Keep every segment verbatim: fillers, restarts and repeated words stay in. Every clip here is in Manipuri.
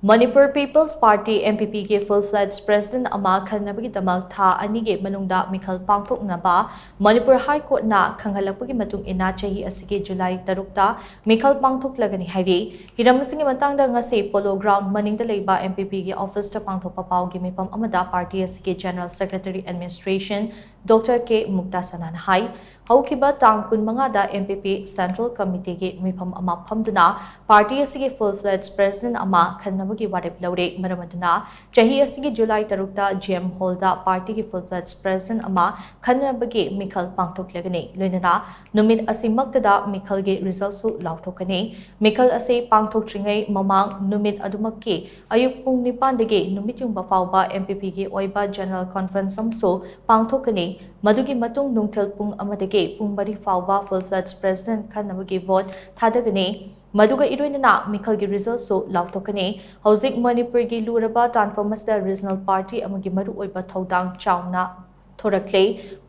Manipur People's Party, M P P ꯒꯤ full fledged president ꯑꯃ ꯈꯟꯅꯕꯒꯤꯗꯃꯛ ꯊꯥ ꯑꯅꯤꯒꯤ ꯃꯅꯨꯡꯗ ꯃꯤꯈꯜ ꯄꯥꯡꯊꯣꯛꯅꯕ ꯃꯅꯤꯄꯨꯔ High Courtꯅ ꯈꯪꯍꯜꯂꯛꯄꯒꯤ ꯃꯇꯨꯡ ꯏꯟꯅ ꯆꯍꯤ ꯑꯁꯤꯒꯤ ꯖꯨꯂꯥꯏ ꯇꯔꯨꯛꯇ ꯃꯤꯈꯜ ꯄꯥꯡꯊꯣꯛꯂꯒꯅꯤ ꯍꯥꯏꯔꯤ꯫ ꯍꯤꯔꯝ ꯑꯁꯤꯒꯤ ꯃꯇꯥꯡꯗ ꯉꯁꯤ Polo Ground ꯃꯅꯤꯡꯗ ꯂꯩꯕ M P P ꯒꯤ officeꯇ ꯄꯥꯡꯊꯣꯛꯄ ꯄꯥꯎꯒꯤ ꯃꯤꯐꯝ ꯑꯃꯗ party ꯑꯁꯤꯒꯤ General Secretary Administration Doctor K ꯃꯨꯛꯇꯥ ꯁꯅꯥꯅ ꯍꯥꯏ꯫ ꯍꯧꯈꯤꯕ ꯇꯥꯡ ꯀꯨꯟꯃꯉꯥꯗ M P P Central Committeeꯒꯤ ꯃꯤꯐꯝ ꯑꯃ ꯐꯝꯗꯨꯅ party ꯑꯁꯤꯒꯤ full fledged president ꯑꯃ ꯈꯟꯅꯕꯒꯤ ꯋꯥꯔꯦꯞ ꯂꯧꯔꯦ꯫ ꯃꯔꯝ ꯑꯗꯨꯅ ꯆꯍꯤ ꯑꯁꯤꯒꯤ ꯖꯨꯂꯥꯏ ꯇꯔꯨꯛꯇ G M Hallꯗ partyꯒꯤ full fledged president ꯑꯃ ꯈꯟꯅꯕꯒꯤ ꯃꯤꯈꯜ ꯄꯥꯡꯊꯣꯛꯂꯒꯅꯤ꯫ ꯂꯣꯏꯅꯅ ꯅꯨꯃꯤꯠ ꯑꯁꯤꯃꯛꯇꯗ ꯃꯤꯈꯜꯒꯤ resultꯁꯨ ꯂꯥꯎꯊꯣꯛꯀꯅꯤ꯫ ꯃꯤꯈꯜ ꯑꯁꯤ ꯄꯥꯡꯊꯣꯛꯇ꯭ꯔꯤꯉꯩ ꯃꯃꯥꯡ ꯅꯨꯃꯤꯠ ꯑꯗꯨꯃꯛꯀꯤ ꯑꯌꯨꯛ ꯄꯨꯡ ꯅꯤꯄꯥꯟꯗꯒꯤ ꯅꯨꯃꯤꯠ ꯌꯨꯡꯕ ꯐꯥꯎꯕ M P Pꯒꯤ ꯑꯣꯏꯕ general conference ꯑꯃꯁꯨ ꯄꯥꯡꯊꯣꯛꯀꯅꯤ꯫ ꯃꯗꯨꯒꯤ ꯃꯇꯨꯡ ꯅꯨꯡꯊꯤꯜ ꯄꯨꯡ ꯑꯃꯗꯒꯤ ꯄꯨꯡ ꯃꯔꯤ ꯐꯥꯎꯕ full fledged president ꯈꯟꯅꯕꯒꯤ vote ꯊꯥꯗꯒꯅꯤ꯫ ꯃꯗꯨꯒ ꯏꯔꯣꯏꯅꯅ ꯃꯤꯈꯜꯒꯤ resultꯁꯨ ꯂꯥꯎꯊꯣꯛꯀꯅꯤ꯫ ꯍꯧꯖꯤꯛ ꯃꯅꯤꯄꯨꯔꯒꯤ ꯂꯨꯔꯕ ꯇꯥꯟꯐꯝ ꯑꯁꯤꯗ regional party ꯑꯃꯒꯤ ꯃꯔꯨꯑꯣꯏꯕ ꯊꯧꯗꯥꯡ ꯆꯥꯎꯅ ꯊꯣꯔꯛꯂꯦ꯫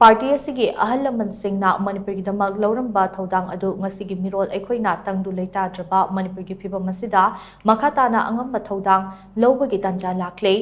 Party ꯑꯁꯤꯒꯤ ꯑꯍꯜ ꯂꯃꯟꯁꯤꯡꯅ ꯃꯅꯤꯄꯨꯔꯒꯤꯗꯃꯛ ꯂꯧꯔꯝꯕ ꯊꯧꯗꯥꯡ ꯑꯗꯨ ꯉꯁꯤꯒꯤ ꯃꯤꯔꯣꯜ ꯑꯩꯈꯣꯏꯅ ꯇꯪꯗꯨ ꯂꯩꯇꯥꯗ꯭ꯔꯕ ꯃꯅꯤꯄꯨꯔꯒꯤ ꯐꯤꯕꯝ ꯑꯁꯤꯗ ꯃꯈꯥ ꯇꯥꯅ ꯑꯉꯝꯕ ꯊꯧꯗꯥꯡ ꯂꯧꯕꯒꯤ ꯇꯥꯟꯖꯥ ꯂꯥꯛꯂꯦ꯫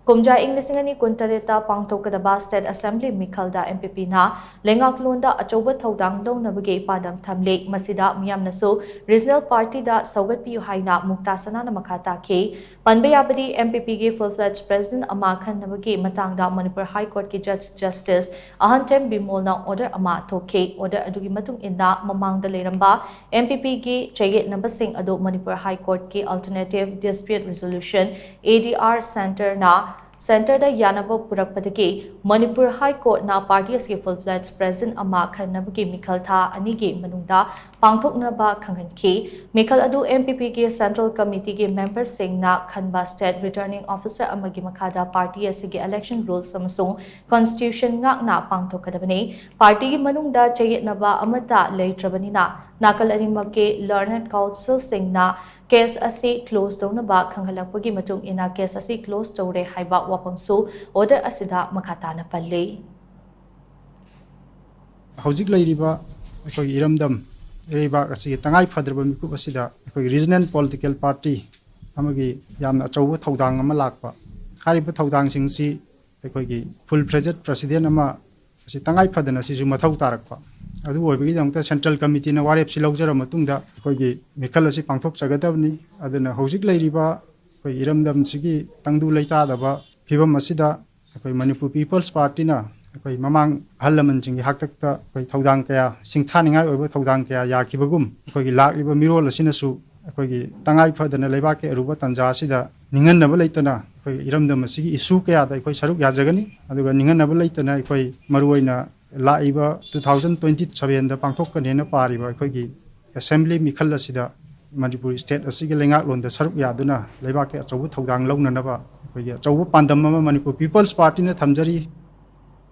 ꯀꯨꯝꯖꯥ ꯏꯪ ꯂꯤꯁꯤꯡ ꯑꯅꯤ ꯀꯨꯟꯇꯔꯦꯠꯇ ꯄꯥꯡꯊꯣꯛꯀꯗꯕ state assembly ꯃꯤꯈꯜꯗ M P Pꯅ ꯂꯩꯉꯥꯛꯂꯣꯟꯗ ꯑꯆꯧꯕ ꯊꯧꯗꯥꯡ ꯂꯧꯅꯕꯒꯤ ꯄꯥꯟꯗꯝ ꯊꯝꯂꯤ꯫ ꯃꯁꯤꯗ ꯃꯤꯌꯥꯝꯅꯁꯨ regional partyꯗ ꯁꯧꯒꯠꯄꯤꯌꯨ ꯍꯥꯏꯅ ꯃꯨꯛꯇꯥ ꯁꯅꯥꯅ ꯃꯈꯥ ꯇꯥꯈꯤ꯫ ꯄꯟꯕ ꯌꯥꯕꯗꯤ, M P Pꯒꯤ full fledged president ꯑꯃ ꯈꯟꯅꯕꯒꯤ ꯃꯇꯥꯡꯗ Manipur High Courtꯀꯤ Judge Justice ꯑꯍꯟꯊꯦꯝ ꯕꯤꯃꯣꯜꯅ order ꯑꯃ ꯊꯣꯛꯈꯤ꯫ Order ꯑꯗꯨꯒꯤ ꯃꯇꯨꯡ ꯏꯟꯅ ꯃꯃꯥꯡꯗ ꯂꯩꯔꯝꯕ M P Pꯒꯤ ꯆꯌꯦꯠꯅꯕꯁꯤꯡ ꯑꯗꯨ Manipur High Courtꯀꯤ Alternative Dispute Resolution, A D R Centreꯅ Centreꯗ ꯌꯥꯅꯕ ꯄꯨꯔꯛꯄꯗꯒꯤ ꯃꯅꯤꯄꯨꯔ High Courtꯅ party ꯑꯁꯤꯒꯤ full fledged president ꯑꯃ ꯈꯟꯅꯕꯒꯤ ꯃꯤꯈꯜ ꯊꯥ ꯑꯅꯤꯒꯤ ꯃꯅꯨꯡꯗ ꯄꯥꯡꯊꯣꯛꯅꯕ ꯈꯪꯍꯟꯈꯤ꯫ ꯃꯤꯈꯜ ꯑꯗꯨ M P Pꯒꯤ Central Committeeꯒꯤ memberꯁꯤꯡꯅ ꯈꯟꯕ state returning officer ꯑꯃꯒꯤ ꯃꯈꯥꯗ party ꯑꯁꯤꯒꯤ election rules ꯑꯃꯁꯨꯡ constitution ꯉꯥꯛꯅ ꯄꯥꯡꯊꯣꯛꯀꯗꯕꯅꯤ꯫ Partyꯒꯤ ꯃꯅꯨꯡꯗ ꯆꯌꯦꯠꯅꯕ ꯑꯃꯠꯇ ꯂꯩꯇ꯭ꯔꯕꯅꯤꯅ, ꯅꯥꯀꯜ ꯑꯅꯤꯃꯛꯀꯤ learned counselꯁꯤꯡꯅ case ꯑꯁꯤ close ꯇꯧꯅꯕ ꯈꯪꯍꯜꯂꯛꯄꯒꯤ ꯃꯇꯨꯡ ꯏꯟꯅ case ꯑꯁꯤ close ꯇꯧꯔꯦ ꯍꯥꯏꯕ ꯋꯥꯐꯝꯁꯨ order ꯑꯁꯤꯗ ꯃꯈꯥ ꯇꯥꯅ ꯄꯜꯂꯤ꯫ ꯍꯧꯖꯤꯛ ꯂꯩꯔꯤꯕ ꯑꯩꯈꯣꯏꯒꯤ ꯏꯔꯝꯗꯝ ꯏꯔꯩꯕꯥꯛ ꯑꯁꯤꯒꯤ ꯇꯉꯥꯏ ꯐꯗ꯭ꯔꯕ ꯃꯤꯀꯨꯞ ꯑꯁꯤꯗ ꯑꯩꯈꯣꯏꯒꯤ regional political party ꯑꯃꯒꯤ ꯌꯥꯝꯅ ꯑꯆꯧꯕ ꯊꯧꯗꯥꯡ ꯑꯃ ꯂꯥꯛꯄ꯫ ꯍꯥꯏꯔꯤꯕ ꯊꯧꯗꯥꯡꯁꯤꯡꯁꯤ ꯑꯩꯈꯣꯏꯒꯤ full fledged president ꯑꯃ ꯑꯁꯤ ꯇꯉꯥꯏ ꯐꯗꯅ ꯁꯤꯁꯨ ꯃꯊꯧ ꯇꯥꯔꯛꯄ꯫ ꯑꯗꯨ ꯑꯣꯏꯕꯒꯤꯗꯃꯛꯇ central committeeꯅ ꯋꯥꯔꯦꯞꯁꯤ ꯂꯧꯖꯔ ꯃꯇꯨꯡꯗ ꯑꯩꯈꯣꯏꯒꯤ ꯃꯤꯈꯜ ꯑꯁꯤ ꯄꯥꯡꯊꯣꯛꯆꯒꯗꯕꯅꯤ꯫ ꯑꯗꯨꯅ ꯍꯧꯖꯤꯛ ꯂꯩꯔꯤꯕ ꯑꯩꯈꯣꯏ ꯏꯔꯝꯗꯝꯁꯤꯒꯤ ꯇꯪꯗꯨ ꯂꯩꯇꯥꯗꯕ ꯐꯤꯕꯝ ꯑꯁꯤꯗ ꯑꯩꯈꯣꯏ Manipur People's Partyꯅ ꯑꯩꯈꯣꯏ ꯃꯃꯥꯡ ꯑꯍꯜ ꯂꯃꯟꯁꯤꯡꯒꯤ ꯍꯥꯛꯇꯛꯇ ꯑꯩꯈꯣꯏ ꯊꯧꯗꯥꯡ ꯀꯌꯥ, ꯁꯤꯡꯊꯥꯅꯤꯡꯉꯥꯏ ꯑꯣꯏꯕ ꯊꯧꯗꯥꯡ ꯀꯌꯥ ꯌꯥꯈꯤꯕꯒꯨꯝ, ꯑꯩꯈꯣꯏꯒꯤ ꯂꯥꯛꯂꯤꯕ ꯃꯤꯔꯣꯜ ꯑꯁꯤꯅꯁꯨ ꯑꯩꯈꯣꯏꯒꯤ ꯇꯉꯥꯏ ꯐꯗꯅ ꯂꯩꯕꯥꯛꯀꯤ ꯑꯔꯨꯕ ꯇꯥꯟꯖꯥ ꯑꯁꯤꯗ ꯅꯤꯡꯍꯟꯅꯕ ꯂꯩꯇꯅ ꯑꯩꯈꯣꯏ ꯏꯔꯝꯗꯝ ꯑꯁꯤꯒꯤ issue ꯀꯌꯥꯗ ꯑꯩꯈꯣꯏ ꯁꯔꯨꯛ ꯌꯥꯖꯒꯅꯤ꯫ ꯑꯗꯨꯒ ꯅꯤꯡꯍꯟꯅꯕ ꯂꯩꯇꯅ ꯑꯩꯈꯣꯏ ꯃꯔꯨꯑꯣꯏꯅ ꯂꯥꯛꯏꯕ two thousand twenty sevenꯗ ꯄꯥꯡꯊꯣꯛꯀꯅꯦꯅ ꯄꯥꯔꯤꯕ ꯑꯩꯈꯣꯏꯒꯤ assembly ꯃꯤꯈꯜ ꯑꯁꯤꯗ ꯃꯅꯤꯄꯨꯔ state ꯑꯁꯤꯒꯤ ꯂꯩꯉꯥꯛꯂꯣꯟꯗ ꯁꯔꯨꯛ ꯌꯥꯗꯨꯅ ꯂꯩꯕꯥꯛꯀꯤ ꯑꯆꯧꯕ ꯊꯧꯗꯥꯡ ꯂꯧꯅꯅꯕ ꯑꯩꯈꯣꯏꯒꯤ ꯑꯆꯧꯕ ꯄꯥꯟꯗꯝ ꯑꯃ Manipur People's Partyꯅ ꯊꯝꯖꯔꯤ꯫